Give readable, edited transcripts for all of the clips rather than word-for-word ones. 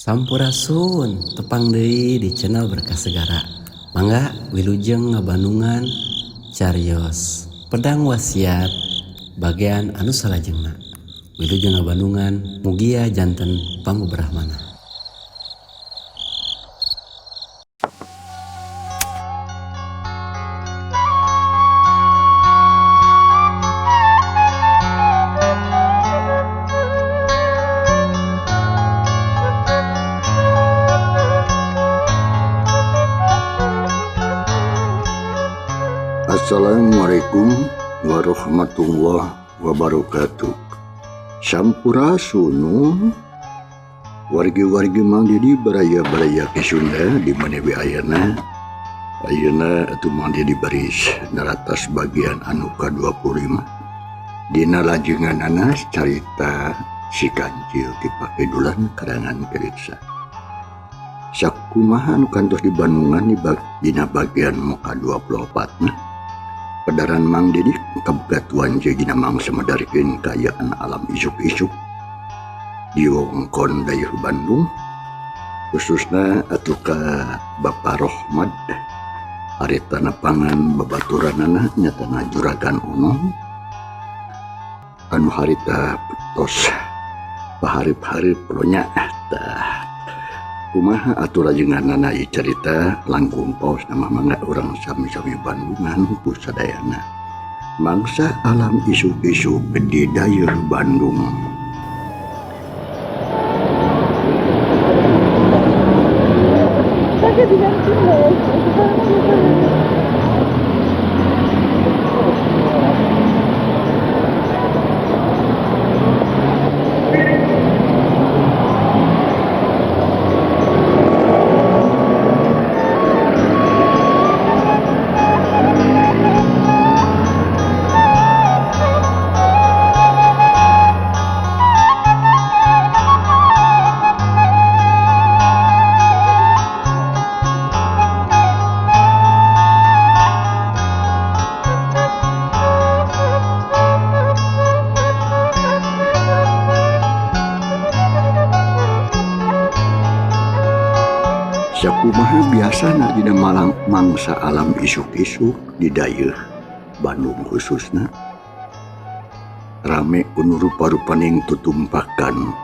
Sampurasun, tepang deui di channel Berkah Segara. Mangga wilujeng ngabandungan carios Pedang Wasiat bagian anu salajengna. Wilujeng ngabandungan, mugia janten pangubrahmana. Assalamualaikum warahmatullahi wabarakatuh. Sampurasun wargi-wargi Mang Didi baraya-baraya ke Sunda di mana we ayana. Ayeuna atuh Mang Didi baris naratas bagian anu ka-25. Dina lajenganana carita si kancil ti Pakidulan karangan Keritsa. Sakumaha anu kantos di Bandungan di dina bagian muka 24 na. Pedaran Mang Didi kabegatuan jeung dina mangsa medarkeun kaayaan alam isuk-isuk di wewengkon Dayeuh Bandung, khususna atuh ka Bapak Rohmad harita nepangan babaturanana nyatana Juragan Onong anu harita tos pahareup-hareup lonya. Tah kumaha atuh lajenganana ieu carita langkung paos nama mangga urang sami-sami Bandungan ku sadayana mangsa alam isuk-isuk di Dayeuh Bandung. Sakumaha biasana dina malam mangsa alam isuk-isuk di Dayeuh Bandung khususna rame kuno rupa-rupaning tutumpakan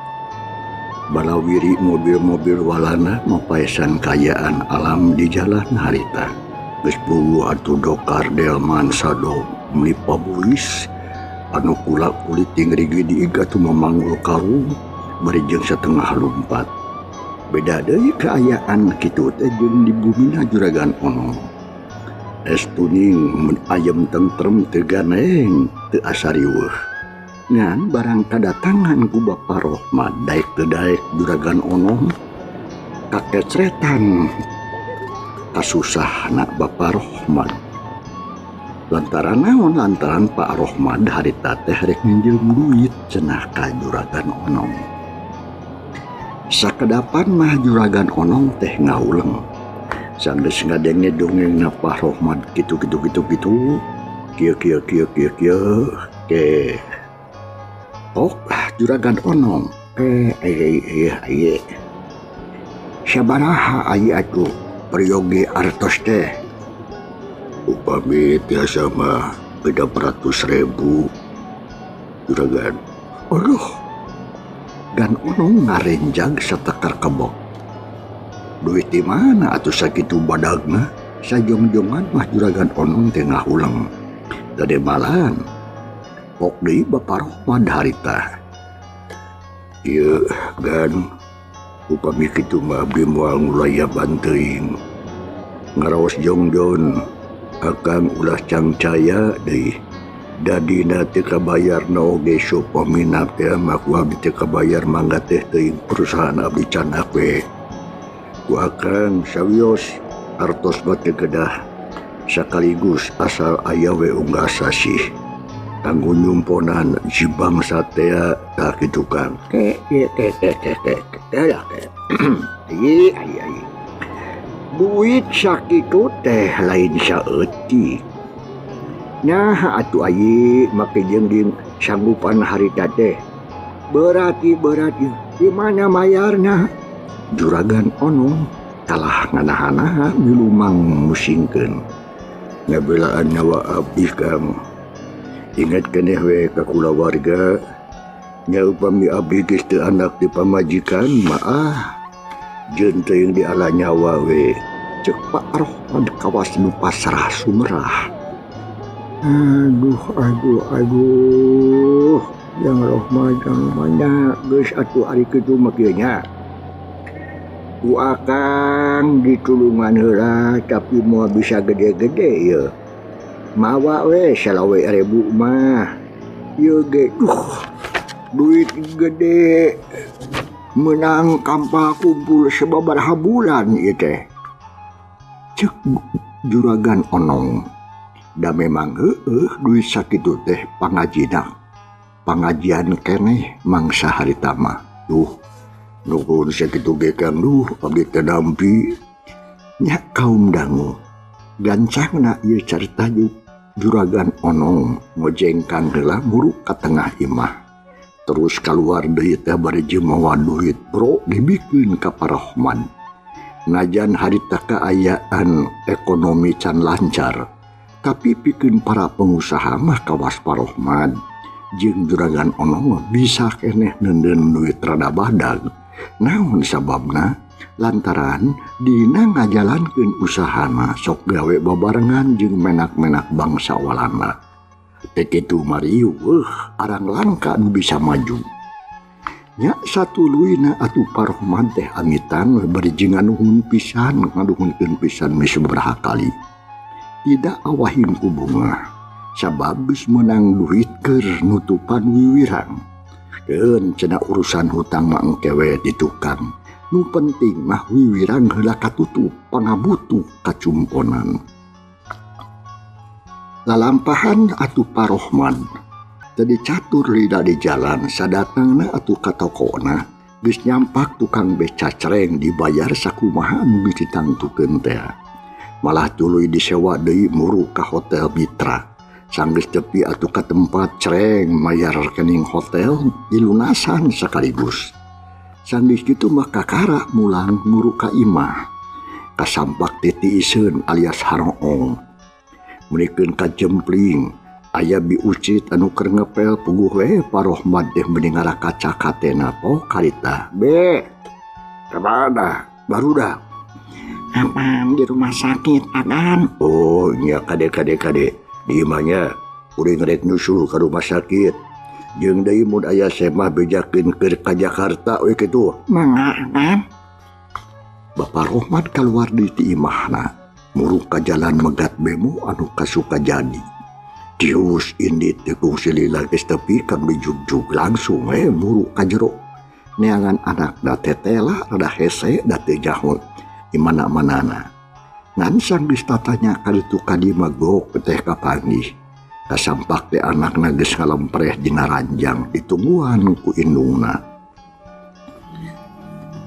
balawiri mobil-mobil walana mapaesan kaayaan alam di jalan harita geus puguh atuh dokar delman sado meuli pabulis anu kula kulit ting rigidig atuh mamanggul karung bari jeung setengah lumpat. Beda deui kaayaan kitu teh jeung di bumina Juragan Onong. Es tuning mun ayem tentrem teu ganeng teu asa riweuh. Ngan barang kadatangan ku Bapa Rohmad daek teu daek Juragan Onong kakecretan kasusahna Bapa Rohmad. Lantaran naon? Lantaran Pak Rohmad harita teh rek minjem duit cenah ka Juragan Onong. Sakedapan mah Juragan Onong teh ngahuleng. Sanggeus ngadenge dongengna Pak Rohmad kitu kitu kitu kitu kieu kieu kieu kieu kieu ke tok Juragan Onong ke ieu ieu sabaraha aya atuh peryogi artos teh. Upami tiasa mah 600.000 Juragan. Aduh, Gan Onong ngarenjag satakar kebok. Duit di mana atuh sakitu badagna? Sajongjongan mah Juragan Onong teh ngahuleng. Tade malan pok deui Bapak Rohmad harita. Ieu Gan, upami kitu mah abdi moal ngulayaban teuing. Ngaraos jongjon akang ulah cangcaya deui. Dadina teu kabayar na oge supamina teh mah ku abdi teu kabayar mangga teh teuing perusahaan abdi candak we. Ku akang sawios artos mah teu kedah sakaligus asal aya we unggah sasih kanggo nyumponan si bangsa teh tah kitu Kang. Ke ke ke ke ke ke ke ke. Ieu ai ai. Duit sakitu teh lain saeutik. Nah atuh ayi make jeung jeung sanggupan harita teh. Berarti berarti di mana mayarna? Juragan Onong kalah nganaha-naha milu mang musingkeun. Ngabelaan nyawa abdi Kang. Ingat keneh we ka kulawarga. Nya upami abdi geus teu anak di pamajikan maah jeung teuing di ala nyawa we. Cek Pak Rohmad kawas nu pasrah sumerah. Aduh aduh aduh. Yang Rohmad yang mana geus atuh ari kitu mah kieu nya. Ku akang ditulungan heula tapi moal bisa gede-gede ye. Mawa we 25.000 mah. Ieu ge duh duit gede menang kampal kumpul sababaraha bulan ieu teh. Cek Juragan Onong. Da memang heueuh duit sakitu teh pangajina. Pangajian keneh mangsa harita mah. Duh nuhun sakitu ge Kang, duh abdi teh nampi. Nya kaum dangu. Gancangna ieu carita Juragan Onong ngojengkang heula muruk ka tengah imah. Terus kaluar deui teh bari jeung mawa duit bro dibikeun ka Parohman. Najan harita kaayaan ekonomi can lancar, tapi pikeun para pengusaha mah kawas Parohman jeung Juragan Onong bisa keneh neundeun duit rada badag. Naon sababna? Lantaran dina ngajalankeun usahana sok gawe babarengan jeung menak-menak bangsa Walanda. Teh kitu mariu arang langka nu bisa maju. Nya satuluyna atuh Parohman teh amitan bari jeung nganuhun pisan, nganuhunkeun pisan meh sabaraha kali. Tidak awahin ku bunga, sabab geus meunang duit keur nutupan wiwirang. Keun cenah urusan hutang mah engke we di tukang. Nu penting mah wiwirang heula katutup, pangabutuh kacumponan. Lalampahan atuh Parohman teu dicatur lida di jalan sadatangna atuh ka tokona geus nyampak tukang beca cereng dibayar sakumaha nu geus ditangtukeun teh. Malah tuluy disewa deui muru ka hotel Mitra. Sanggeus tepi atuh ka tempat cereng mayar rekening hotel dilunasan sekaligus. Sanggeus kitu mah kakara mulang muru ka imah. Kasampak teh tiiseun alias haroong. Meunikeun ka jempling aya bi ucit anu keur ngepel puguh we Parohman teh meni ngarakaca katena po karita. Be, kamana barudak? Apaan di rumah sakit agan? Oh nya kade kade kade. Di imahnya kuring rek nyusul ka rumah sakit. Jeung deui mun aya semah bejakeun keur ka Jakarta we kitu. Mangga agan. Bapak Rohmat kaluar deui ti imahna. Muruk ka jalan megat bemo anu kasuka jadi. Tius indit teh kungsi lila geus tepi ka mijugjug langsung we muruk ka jero. Neangan anakna tetela rada hese da teu jaho di mana-manana. Ngan sanggeus tatanya kaditu kadi mah gok teh kapanggih. Kasampak teh anakna geus ngalempreh dina ranjang ditungguan ku indungna.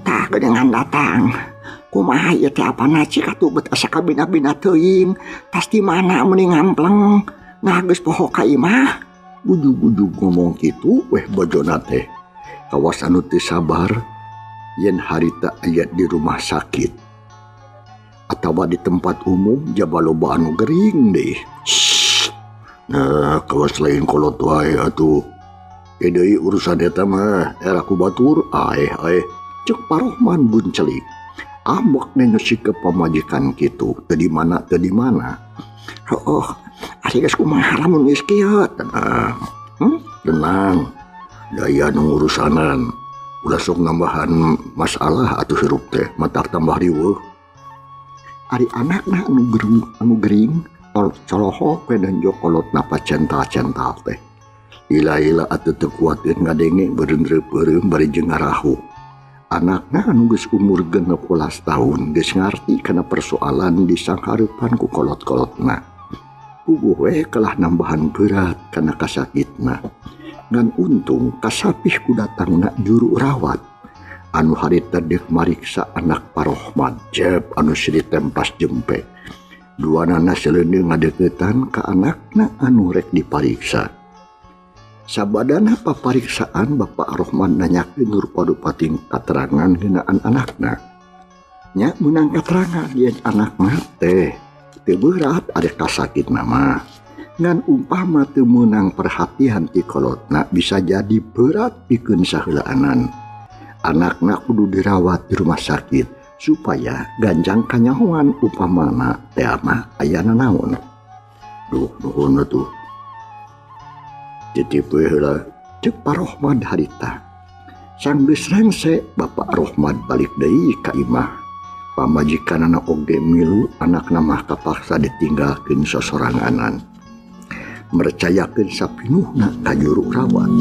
Tah geuningan datang. Kumaha ieu teh apana cik atuh bet asa kabina-bina teuing. Tas di mana meuni ngampleng. Nah geus poho ka imah. Ujug-ujug ngomong kitu weh bojona teh. Kawas anu teu sabar yen harita aya di rumah sakit atawa di tempat umum jaba loba anu gering deh. Shhh. Nah, kawas lain kolot wae atuh. Ke deui urusan eta mah era ku batur aeh aeh. Cek Parohman buncelik. Ambek nenu sikep pamajikan kitu teu di mana teu di mana. Heueuh, ari geus kumaha lamun geus kieu? Tenang. Tenang. Daya nu urusanan. Ulah sok nambahan masalah atuh hirup teh, matak tambah riweuh. Ari anakna anu geru, anu gering, colohok we dan jokolot napa cental-cental teh. Ila-ila atuh teu kuateun ngadenge beureum-beureum bari jeung ngarahu. Anakna anu geus umur 16 tahun geus ngarti kana persoalan di sanghareupan ku kolot-kolotna. Puguh we kalah nambahan berat kana kasakitna. Ngan untung kasapih ku datangna juru rawat anu harita deuk mariksa anak Parohman jeb anu sri tempas jempe. Duanana seleundeung ngadeukeutan ka anakna anu rek dipariksa. Sabadana papariksaan Bapak Rohman nanyakeun rupa-rupa katerangan ngeunaan anakna. Nya meunang katerangan yen anakna teh teu beurat ari kasakitna mah. Ngan umpama teu meunang perhatian ti kolotna bisa jadi berat pikeun saheulaanan. Anakna kudu dirawat di rumah sakit supaya ganjang kanyahoan upamana teh mah aya nanaon. Duh nuhun atuh. Titip we heula ceuk Pak Rohmad harita. Sanggeus rengse Bapak Rohmad balik deui ka imah. Pamajikanana oge milu anakna mah kapaksa ditinggalkeun sosoranganan. Mercayakeun sapinuhna ka juru rawat.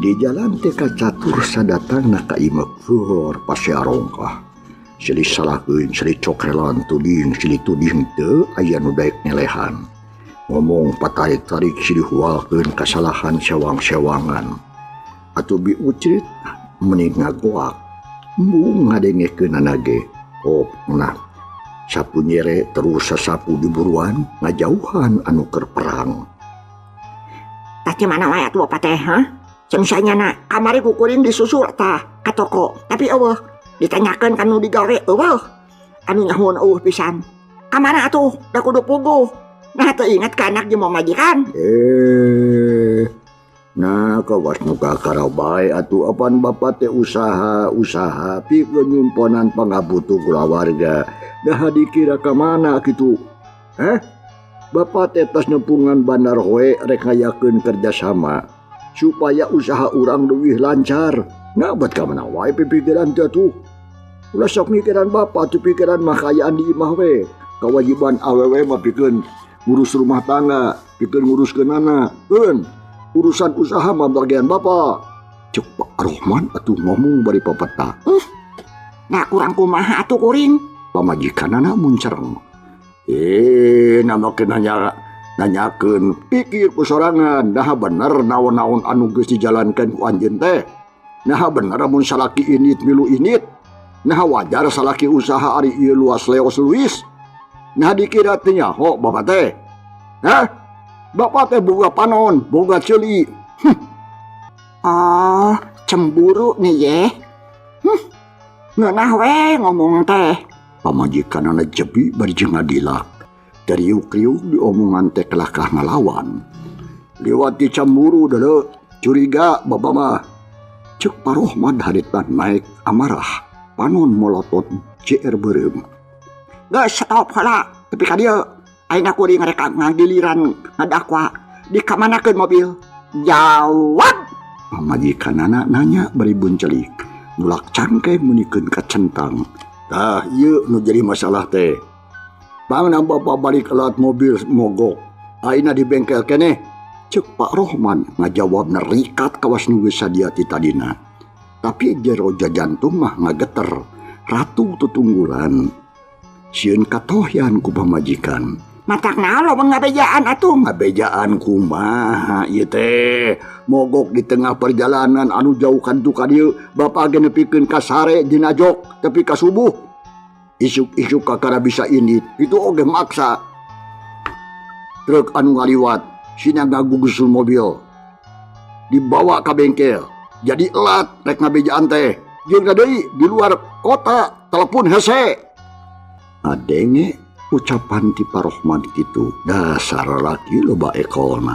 Di jalan teh kacatur sadatangna ka imah keur pasiarongkah. Silih salahkeun, silih cokrelan tuding, silih tuding teu aya nu daek ngelehan. Ngomong patarik-tarik silih hualkeun kasalahan sewang-sewangan. Atuh biucrit meni ngagoak. Embung ngadengekeunana ge. Oh, nah. Sapu nyere terus sasapu di buruan ngajauhan anu keur perang. Tah di mana wae atuh bapak teh, ha? Cengsanya na kamari kukuring disusul tah ka toko, tapi eueuh ditanyakeun ka nu digawe eueuh. Anu nyahoan eueuh pisan. Ka mana atuh? Da kudu puguh. Nah teu ingat ka anak jeung mamajikan. Nah kawas nu kakara bae atuh apan bapak teh usaha-usaha pikeun nyumponan pangabutuh kulawarga. Dah dikira ka mana kitu? Heh? Bapak teh tas nepungan Bandar Hoe rek ngayakeun kerjasama supaya usaha urang leuwih lancar. Nah bet ka mana wae pipikiran teh atuh. Ulah sok mikiran bapak tuh pikiran mah kayaan di imah we. Kewajiban awewe mah pikeun ngurus rumah tangga, pikeun nguruskeun anak. Keun urusan usaha mah bagian bapak. Cek Pak Rohman atuh ngomong bari papeta. Nah kurang kumaha atuh kuring? Pamajikanana muncereng. Nama ke nanyakeun pikir ku sorangan nah bener naon-naon anu geus dijalankan ku anjeun teh. Nah bener mun salaki init milu init. Nah wajar salaki usaha ari ieu luas leos luis. Nah dikira teh nyaho bapak teh. Hah? Bapak teh boga panon, boga ceuli. Oh, cemburu nih ye. Ngeunah we ngomong teh. Pamajikanana jebi bari jeung ngadilak. Teriuk-riuk di omongan teh kelakah ngalawan. Liwat di cemburu deuleu, curiga bapak mah. Ceuk Pak Rohman harita naik amarah, panon molotot JR beureum. Geus stop heula, tepi ka dieu. Ayeuna kuring rek ngagiliran ngadakwa. Dikamanakeun mobil? Jawab. Pamajikanana nanya bari buncelik. Nulak cangkeh meunikeun ka centang. Tah ieu nu jadi masalah teh. Pangna bapak balik alat mobil mogok. Ayeuna di bengkel keneh. Ceuk Pak Rohman ngajawab nerikat kawas nu geus sadia ti tadina. Tapi jero jajantung mah ngageter. Ratu tutunggulan. Sieun katohyan ku pamajikan. Matak naon lamun ngabejaan atuh? Ngabejaan kumaha ieu teh? Mogok di tengah perjalanan anu jauh kan tu ka dieu, bapak ge nepikeun ka sare dina jok tepi ka subuh. Isuk-isuk kakara bisa indit, itu oge maksa. Truk anu ngaliwat, sina ngagugusul mobil. Dibawa ka bengkel. Jadi elat rek ngabejaan teh. Jeung deui di luar kota telepon hese. Ngadenge ucapan ti Pak Rohman kitu, dasar laki loba ekolna.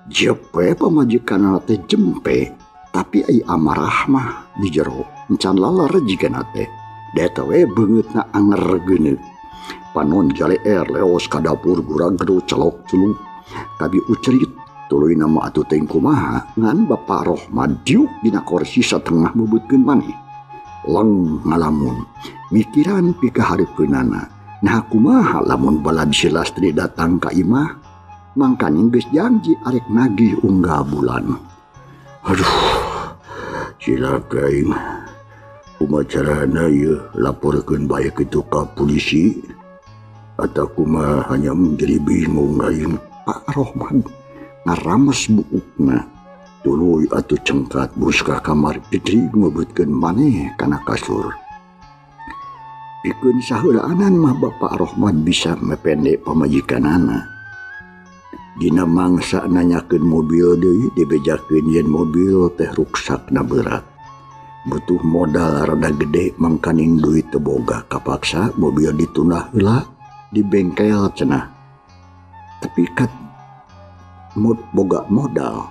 Jepe pamajikanna teh jempe, tapi ai amarah mah di jero encan laler jigana teh. Deta we beungeutna anger geuneuh. Panon jaleer leos ka dapur guragru celok culuk. Kabi ucerit tuluy nama atuh teh kumaha ngan Bapak Rohman diuk dina kursi satengah meubeutkeun maneh. Leng ngalamun mikiran pikahareupeunana. Nah kumaha lamun balad si Lastri datang ka imah mangkaning geus janji arek nagih unggal bulan. Aduh, cilaka aing. Kumaha carana ieu laporkeun bae kitu ka polisi atau kumaha hanya menjadi bingung aing. Pak Rohman ngarames buukna. Tuluy atuh cengkat bus ka kamar Fitri ngebeutkeun maneh kana kasur. Pikeun saheulaanan mah Bapak Rohman bisa mepende pamajikanana. Dina mangsa nanyakeun mobil deui dibejakeun yen mobil teh ruksakna berat. Butuh modal rada gede mangkaning duit teu boga kapaksa mobil ditunda heula di bengkel cenah. Tapi kat boga modal.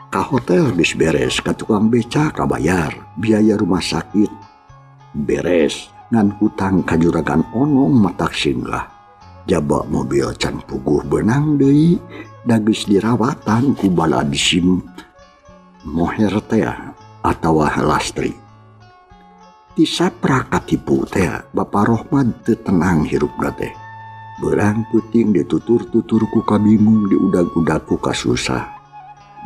Ka hotel geus beres, ka tukang beca kabayar, biaya rumah sakit beres, ngan hutang ka juragan onong matak singgah. Jaba mobil can puguh beunang deui, da geus dirawatan ku balad sim moher teh atawa lastri. Ti saprak katipu teh Bapak Rohmad teu tenang hirupna teh. Beurang peuting ditutur-tutur ku kabingung, diudag-udag ku kasusah.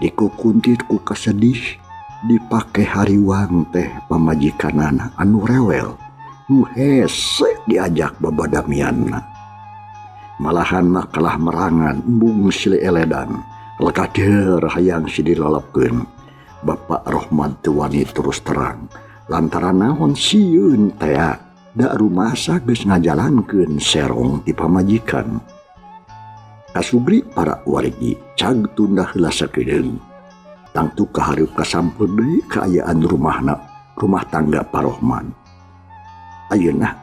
Dikukuntit ku kasedih, dipake hariwang teh pamajikanana anu rewel, nu hese diajak babadamianna. Malahan mah kalah merangan embung silih eledan, lekader hayang silih dilalapkeun. Bapak Rohmad teu wani terus terang, lantaran naon sieun tea da rumasa geus ngajalankeun serong ti pamajikan. Kasubri para wargi cag tunda heula sakedeung. Tangtu kahareup kasampeur deui kaayaan rumahna, rumah tangga Parohman. Ayeuna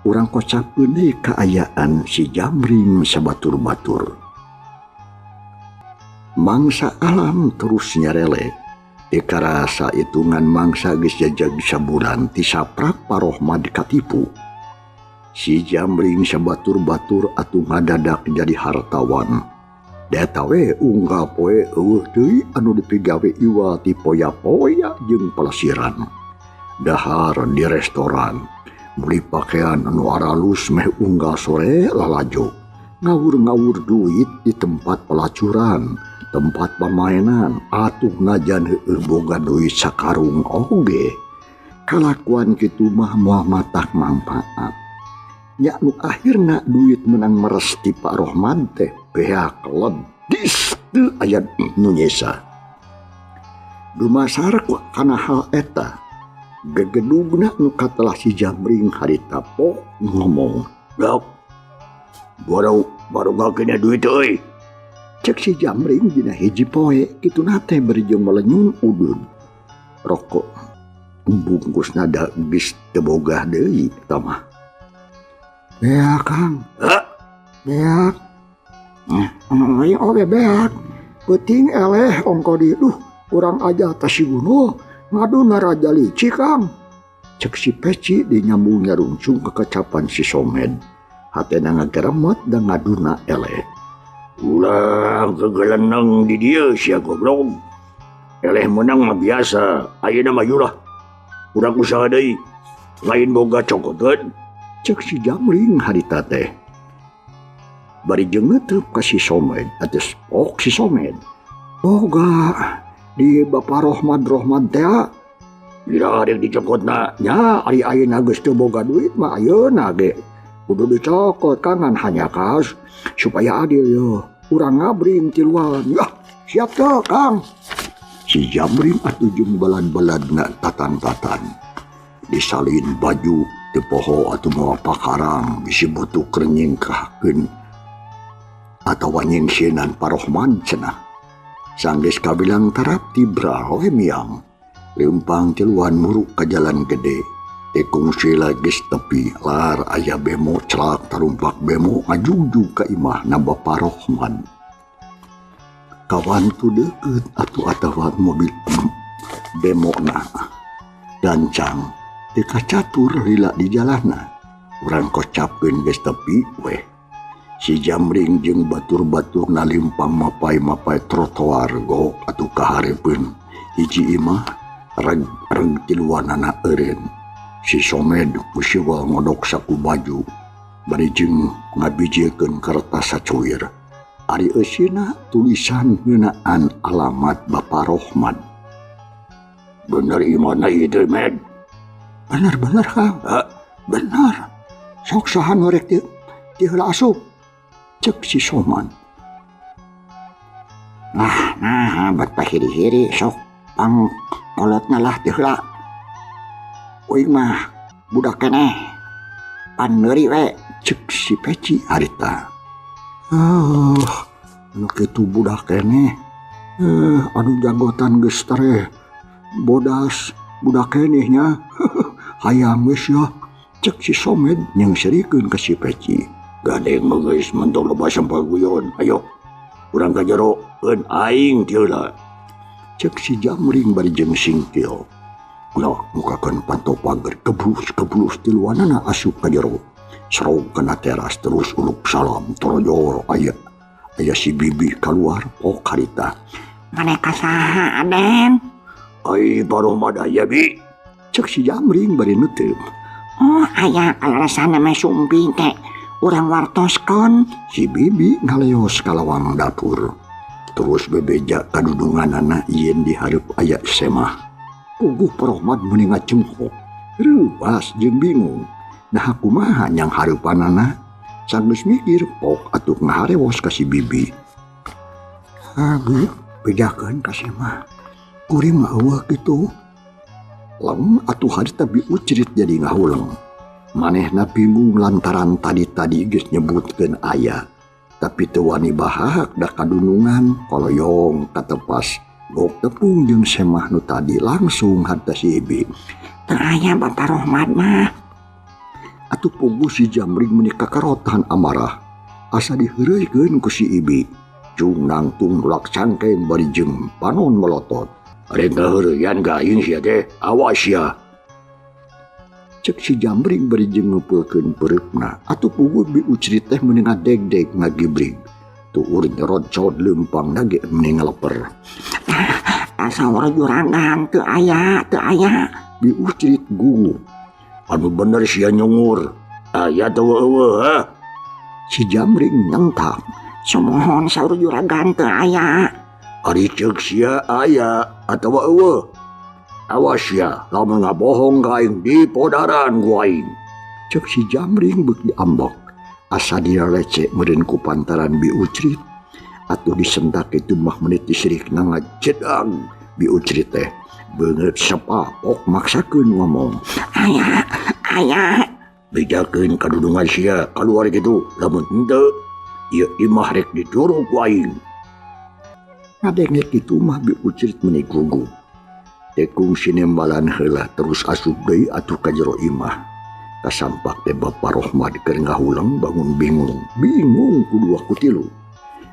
urang kocapkeun deui kaayaan si Jamring sabatur-batur. Mangsa alam terus nyarele. Teu karasa hitungan mangsa geus jajag sabulan ti saprak Parohman katipu. Si Jamring sabatur-batur atuh ngadadak jadi hartawan. Eta we unggal poe eueuh deui anu dipigawe iwa ti poya-poya jeung pelesiran. Dahar di restoran, meuli pakaian anu aralus meh unggal sore lalajo. Ngawur-ngawur duit di tempat pelacuran, tempat pamainan, atuh najan heueuh boga duit sakarung oge. Kalakuan kitu mah moal matak mangpaat. Nya nu akhirna duit menang meres ti Pak Rohman teh beak ledis teu aya nu nyesa. Dumasar ku kana hal eta, gegedugna nu katelah si Jamring harita pok ngomong, "Dok, baru gakena duit euy." Cek si Jamring dina hiji poe kituna teh bari jeung melenyun udud. Rokok bungkusna da geus teu boga deui eta mah. Beak, Kang. Hah? Beak. Aing oge beak. Peuting eleh ongko di. Duh, urang aja tas si gunul. Ngaduna raja licik, Kang. Cek si Peci dinyambung nyarungcung kekecapan si Somed. Hatena ngageremet dan ngaduna eleh. Ulah kegeleneng di dieu sia goblok. Eleh menang mah biasa, ayeuna mah yulah. Urang usaha deui. Lain boga cokoteun. Cek si Jamring harita teh. Bari jeung neuteub ka si Somed, atas pok si Somed. Boga di Bapak Rohmad Rohmad teh. Ira rek dicokotna. Nya ari ayeuna geus teu boga duit mah ayeuna ge. Kudu dicokot kangan hanya kas supaya adil yo. Urang ngabring tiluan. Yah, siap teu, Kang. Si Jamring atuh jeung balad-baladna tatan-tatan. Disalin baju teu poho atuh mawa pakarang bisi butuh keur nyingkahkeun atawa nyingsieunan Parohman cenah. Sanggeus kabilang tarap tibra we miang. Leumpang tiluan muruk ka jalan gede. Tekung sila geus tepi lar aya bemo celak tarumpak bemo ngajugjug ka imahna Bapak Rohman. Kawan tu deukeut atuh atawa mobil bemona. Gancang teu kacatur lila di jalana. Urang kocapkeun geus tepi weh. Si Jamring jeung batur-batur nalimpang mapai-mapai trotoar gok atuh kahareupeun. Hiji imah reg-reg tiluanana eureun. Si Somed kusiwal ngodok saku baju bari jeung ngabijiekeun kertas sacuir. Ari eusina tulisan ngeunaan alamat Bapak Rohman. Bener imahna ieu teh, Med? Bener, bener, Kang. Hah? Bener. Sok saha nu rek ti heula asup? Cek si Soman. Nah, nah, bat pahiri-hiri sok pang kolotna lah ti heula. Uing mah budak keneh. Pan neuri we. Cek si Peci harita. Anu kitu budak keneh. Anu janggotan geus tereh. Bodas budak keneh nya. Hayang geus ya. Cek si Somed nyengserikeun ka si Peci. Gandeng mah geus mentong loba sampah guyon. Ayo urang ka jero keun aing teu lah. Cek si Jamring bari jeung singkil. Ulah mukakeun panto pager kebrus-kebrus tiluanana asup ka jero. Serong kana teras terus uluk salam torojor aya. Aya si Bibi keluar pok harita. Maneh ka saha Aden? Ai Parohmad aya Bi. Cek si Jamring bari neuteum. Oh aya kaleresan mah sumping teh. Urang wartoskeun. Si Bibi ngaleos ka lawang dapur. Terus bebeja kadudunganana yen dihareup aya semah. Puguh Parohmad meuni ngacengkok. Reuas jeung bingung. Nah kumaha nyang hareupanana? Sanggeus mikir pok atuh ngaharewos ka si Bibi. Aduh, bejakeun ka semah. Kuring mah eueuh kitu. Lem atuh harita Bi Ucrit jadi ngahuleng. Manehna bingung lantaran tadi-tadi geus nyebutkeun aya. Tapi teu wani bahak da kadunungan koloyong katepas. Gok tepung jeung semah nu tadi langsung harta si Bibi. Teu aya Bapak Rohmad mah. Atuh puguh si Jamring meuni kakarotan amarah. Asa diheureuykeun ku si Ibi. Jung nangtung nulak cangkeng bari jeung panon melotot. Rek ngaheureyan ka aing sia teh, awas sia. Cek si Jamring bari jeung ngumpulkeun peureupna. Atuh puguh Bi Ucrit teh meuni ngadegdeg ngagibrig. Tuur nyerocot leumpang ge meuni ngaleper. Asa juragan teu aya, teu aya. Bi Ucrit gugup. Anu bener sia nyungur. Aya teu eueuh ha? Si Jamring nyentak. Sumohon saur juragan teu aya. Ari ceuk sia aya atawa eueuh? Awas sia, lamun ngabohong ka aing dipodaran ku aing. Ceuk si Jamring beuki ambek. Asa direlecek meureun ku pantaran Bi Ucrit. Atuh disentak itu mah menit disirikna ngajedang Bi Ucrit teh. Beungeut sepapok maksakeun ngomong. Aya, aya. Bejakeun kadudungan sia kaluar kitu, lamun henteu ieu imah rek dicurug ku aing. Ngadenge kitu mah Bi Ucrit meuni gugup. Tekung sinembalan heula terus asup deui atuh ka jero imah. Kasampak teh Bapak Rohmad keur ngahuleng bangun bingung. Bingung ku dua ku tilu.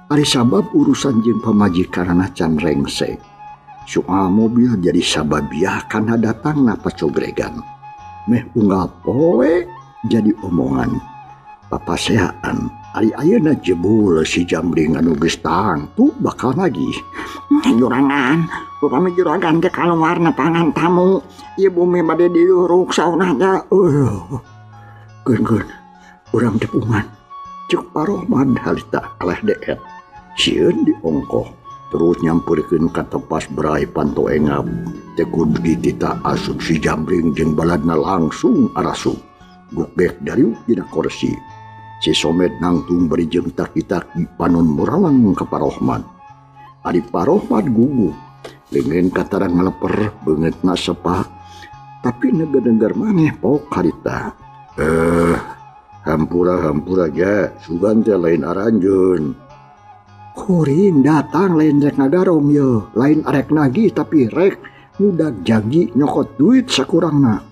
Ari sabab urusan jeung pamajikanana can rengse. Soal mobil jadi sababiah kana datangna pacogregan. Meh unggal poe jadi omongan. Papaseaan ari ayeuna jebul si Jamring anu geus tangtu bakal nagih. Jurangan, upami juragan teh kaluar nepangan tamu. Ieu bumi bade diduruk sauna teh. Keun-keun urang tepungan. Cek Parohmad harita aleh deet. Sieun diongkoh terus nyampurkeun ka tepas berai panto engap. Teh kudu ditita asup si Jamring jeung baladna langsung arasup. Gukbek dariuk dina kursi. Si Somed nangtung bari jeung taki-taki panon muralang ka Parohmad. Ari Parohmad gugup. Leungeun katara ngaleper beungeutna sepa. Tapi negar-negar maneh pok harita. Hampura-hampura ja, sugan teh lain aranjeun. Kuring datang lain rek ngagarong ye, lain arek nagih tapi rek ngudag janji nyokot duit sakurangna.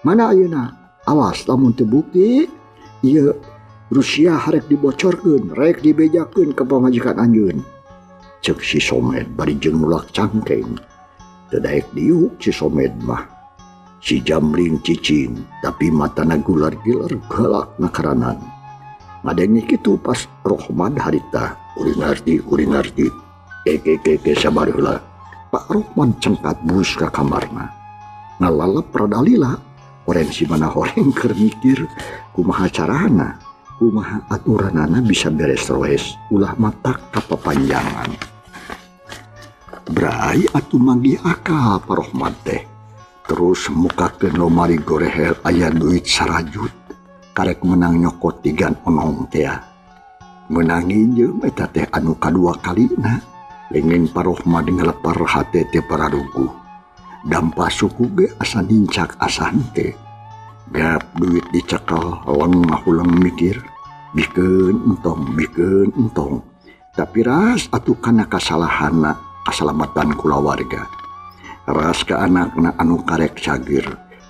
Mana ayeuna? Awas lamun teu bukti ieu Rusia rek dibocorkeun, rek dibejakeun ka pamajikan anjeun. Ceuk si Somed bari jeung nulak cangkeng. Teu daek diuk si Somed mah. Si Jamring cicing tapi matana gular-gilar galak nakaranan. Ngadenge kitu pas Rohmad harita, kuring ngarti. Ke sabar heula. Pak Rohmad cengkat bus ka kamarna. Ngalalep rada lila, horeng si mana horeng keur mikir kumaha carana, kumaha aturanana bisa beres roes, ulah matak kapapanjangan. Brai atuh manggih akal Pak Rohmad teh. Terus mukakeun lomari goreher aya duit sarajut. Karek menang nyokot tigan onong tea. Menang nginjem eta teh anu kadua kalina. Lengen Parohmad ngalepar hate teh pararuguh. Dampa suku ge asa nincak asa henteu. Gap duit dicekal leng ngahuleng mikir. Bikeun entong, bikeun entong. Tapi ras atuh kana kasalahanna kasalamatan kulawarga. Ras ka anakna anu karek cageur.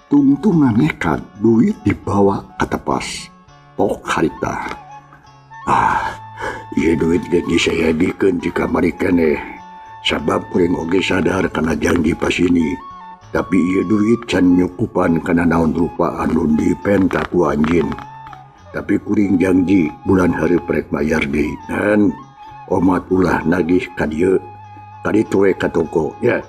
Tungtungna nekat duit dibawa ka tepas. Pok harita. Ah, ieu duit ge disayagikeun ti kamari keneh. Sabab kuring oge sadar kana janji pasini. Tapi ieu duit can nyukupan kana naon rupa anu dipenta ku anjeun. Tapi kuring janji bulan hareup rek bayar deui. Dan omat ulah nagih ka dieu, ka ditu we ka toko ya.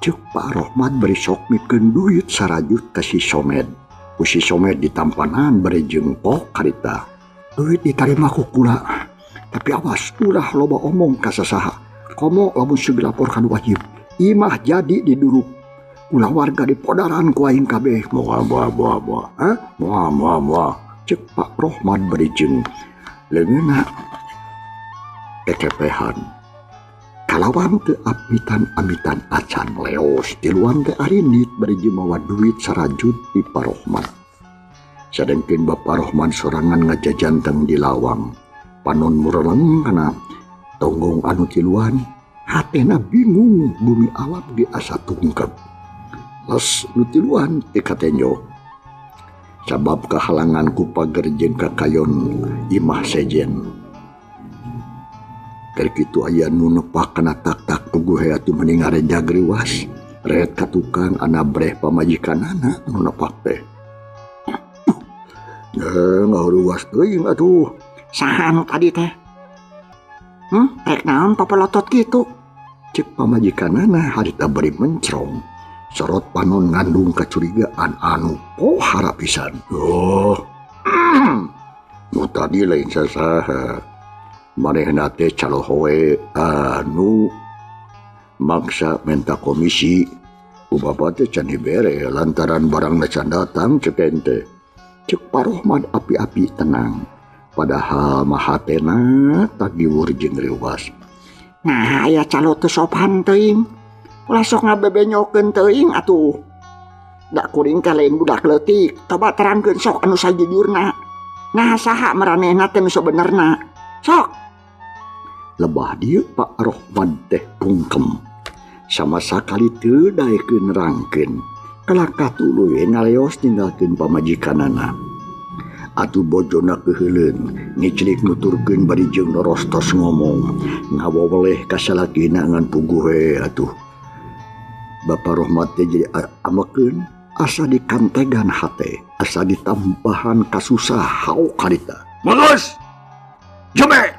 Ceuk Pak Rohmat bari sok mikeun duit sarajut ka si Somed. Ku si Somed ditampanan bari jengkok karita. Duit ditarima ku kula. Tapi awas ulah loba omong ka sasaha. Komo lamun sudah dilaporkan wajib. Imah jadi diduruk. Ulah warga di podaran ku aing kabeh. Moal moal moal moal. Hah? Moal moal moal. Ceuk Pak Rohmat bari jeung leungeunna kekepehan. Kalawan teu amitan-amitan acan leos tiluan teh arindit bari jeung mawa duit sarajut di Pak Rohmat. Sadengkeun Bapak Rohman sorangan ngajajanteng di lawang. Panon mureleng kana tonggong anu tiluan. Hatena bingung bumi alap di asa tungkep. Les nu tiluan teu katenjo. Sabab kahalangan ku pager jeung kakayon imah sejen. Keur kitu aya nu nepak kana tak-tak puguh atuh mending ngarejag riwas. Ret ka tukang anabreh pamajikanana nu nepak teh. Ngaruwas teuing atuh. Saha anu tadi teh? Rek naon papalotot kitu? Cek pamajikanana harita bari mencrong. Sorot panon ngandung kacurigaan anu pohara pisan. Oh. Nu tadi lain sasaha. Manehna teh calohoe anu maksa menta komisi. Ku bapa teh can dibere lantaran barangna can datang cek ente. Cek Pak Rohman api-api tenang. Padahal mah hatena tagiwur jeung reuwas. Nah, aya calo teu sopan teuing. Ulah sok ngabebenyokeun teuing atuh. Da kuring teh lain budak leutik. Coba terangkeun sok anu sajujurna. Nah, saha maranehna teh nu sabenerna? Sok. Lebah dieu Pak Rohman teh pungkem. Sama sakali teu daekeun nerangkeun. Kalakah tuluy ngaleos ninggalkeun pamajikanana. Atuh bojona keuheuleun, ngiclik nuturkeun bari jeung norostos ngomong, ngawoweleh ka salakina ngan puguh we atuh. Bapak Rohmat teh jadi amekeun asa dikantegan hate, asa ditampahan kasusah hau karita. Bagus. Jeme.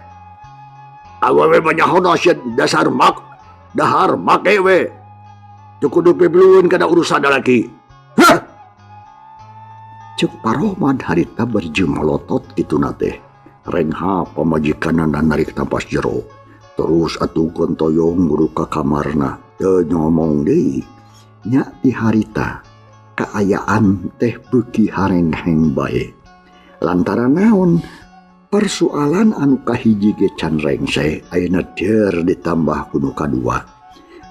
Awewe banyak sia dasar mak dahar make we. Teu kudu pipilueun kana urusan lalaki. Hah? Ceuk Pak Rohman harita berjeu malotot kituna teh. Rengha pamajikanana narik napas jero. Terus atuh gontoyong nguruk ka kamarna. Teu ngomong deui. Nya ti harita kaayaan teh beuki harengheng bae. Lantaran naon? Persoalan anu kahiji ge can rengse ayeuna deur ditambah ku nu kadua.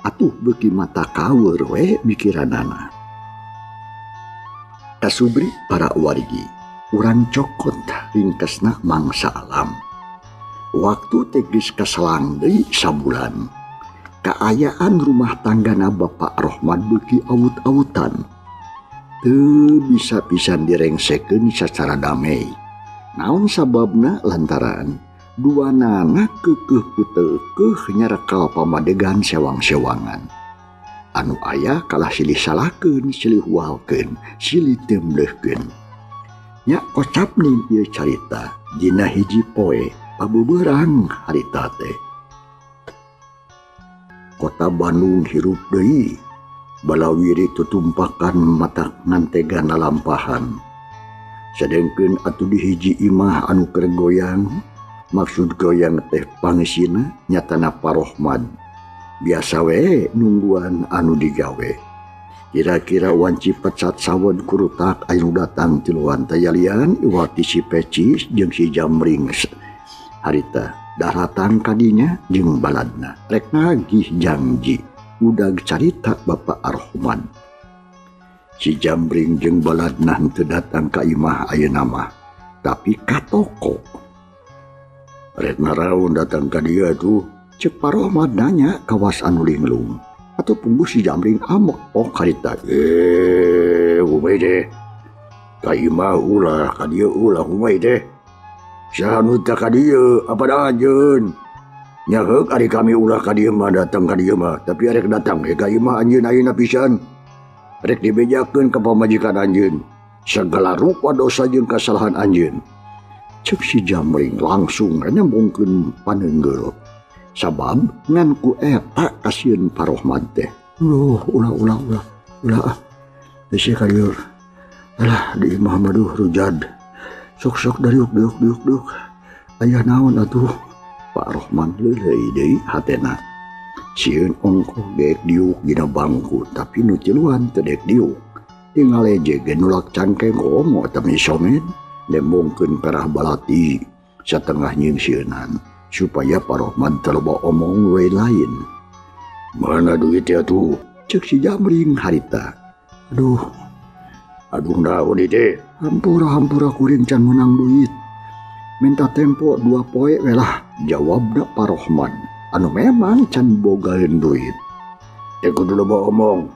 Atuh beuki mata kaweur we pikiranana. Kasubri para wargi, urang cokot ringkesna mangsa alam. Waktu teh geus kaselang deui sabulan. Kaayaan rumah tanggana Bapak Rohman beuki awut-awutan. Teu bisa pisan direngsekeun sacara damai. Naon sababna lantaran dua nana kekeh putekeh nyarekal pamadegan sewang-sewangan. Anu aya kalah silih salakeun, silih hualkeun, silih temblehkeun. Nya kocap nih ieu carita dina hiji poe pabubeurang harita teh. Kota Bandung hirup deui, balawiri tutumpakan mata ngantegan lalampahan. Sadengkeun atuh di hiji imah anu keur goyang, maksud goyang teh pangesina nyatana Parohmad. Biasa we nungguan anu digawe. Kira-kira wanci pecat sawon kurutak anu datang tiluan tayalian iwati si Peci jeung si Jamring harita daratang kadinya jeung baladna. Rek nagih janji udag carita Bapak Arhman. Si Jambring jeung baladna henteu datang ka imah ayeuna mah. Tapi ka toko. Rek naraon datang ka dieu atuh? Cek Pak Rohmad nanya kawas anu linglung. Atuh punggu si Jamring amok oh karita. Kumaha teh? Ka imah ulah, ka dieu ulah kumaha teh? Saha nu teu ka dieu, apa da anjeun? Nya heuk ari kami ulah ka dieu mah datang ka dieu mah, tapi arek datang we ka imah anjeun ayeuna pisan. Rek dibejakeun ka pamajikan anjeun. Segala rupa dosa jeung kasalahan anjeun. Cek si Jamring langsung nyambungkeun paneunggeul. Sabab ngan ku eta kasieun Pak Rohmad teh. Duh, ulah ulah ulah. Ulah ah. Bisi ka dieu. Alah di imah mah duh rujad. Sok-sok dariuk diuk diuk diuk. Aya naon atuh? Pak Rohmad leuleuy deui hatena. Sieun ongkoh geek diuk dina bangku tapi nu tiluan teu deek diuk. Tinggal leje ge nulak cangkeng komo eta misomed nembongkeun perah balati satengah nyingsieunan supaya Pak Rohmad teu loba omong we lain. Mana duit ya tuh? Cek si Jamring harita. Aduh, aduh naon ieu teh? Hampura hampura kuring can meunang duit. Minta tempo 2 poe we lah, jawabna Pak Rohmad. Anu memang can bogaeun duit. Teu kudu loba omong.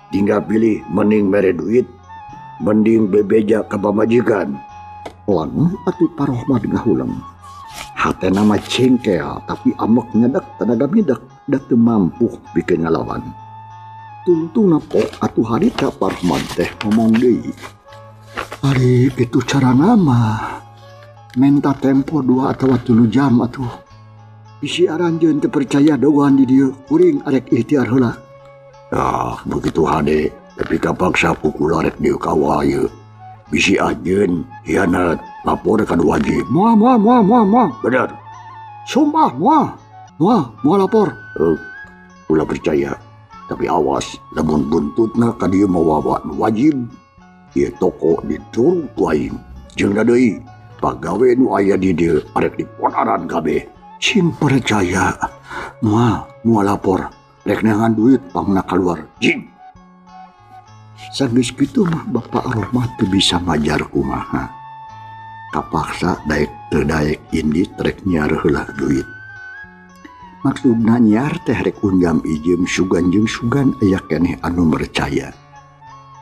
Tinggal pilih mending mere duit, mending bebeja ka pamajikan. Lang atuh Pak Rohmad ngahuleng. Hatena mah cengkel tapi amek nyedek tenaga midek da teu mampu pikeun ngalawan. Tungtungna pok atuh harita Pak Rohmad teh ngomong deui. Ari kitu carana mah menta tempo 2 atawa 3 jam atuh. Bisi aranjeun teu percaya dogohan di dieu kuring arek ikhtiar heula. Ah, begitu hade, tapi kapaksa pukul arek dieu ka ieu. Bisi anjeun hianat lapor kan wajib. Moal moal moal moal moal. Bener. Sumpah moal. Moal moal lapor. Ulah percaya. Tapi awas, lamun buntutna ka dieu mawa wajib. Ieu toko diturut ku aing. Jeung deui, pagawe nu aya di dieu arek diponaran kabeh. Cing percaya. Moal moal lapor. Rek neangan duit pangna keluar. Jing. Sanggeus kitu mah Bapak Rohmad teu bisa majar kumaha. Kapaksa daek teu daek indit rek nyiar heula duit. Maksudna nyiar teh rek unjam ijem sugan jeung sugan aya keneh anu mercaya.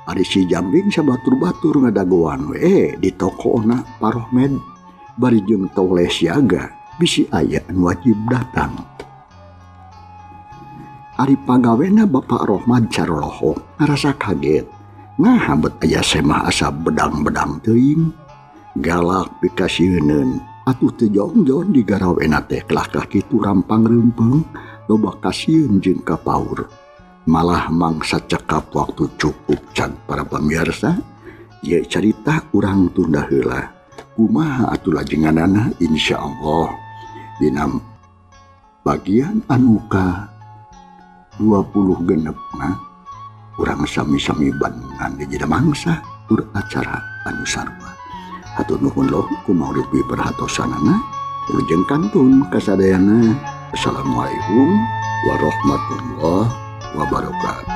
Ari si Jamring sabatur-batur ngadagoan we di tokona Pak Rohmad bari jeung toleh siaga bisi aya anu wajib datang. Ari pagawena Bapak Rohmad carolohok ngarasa kaget. Nah bet aya semah asa bedang-bedang teuing. Galak pikasieuneun atuh teu jongjon digarawena teh kelakah kitu rampang reumpeung loba kasieun jeung kapaur. Malah mangsa cekap waktu cukup can para pemirsa, ieu carita urang tunda heula. Kumaha atuh lajenganana insyaallah dina bagian anu ka 20 genepna urang sami-sami bandungan di jeda mangsa tur acara anu sarua. Hatur nuhun loh kumaha lebih perhatosanana wilujeng kantun kasadayana. Assalamualaikum warahmatullahi wabarakatuh.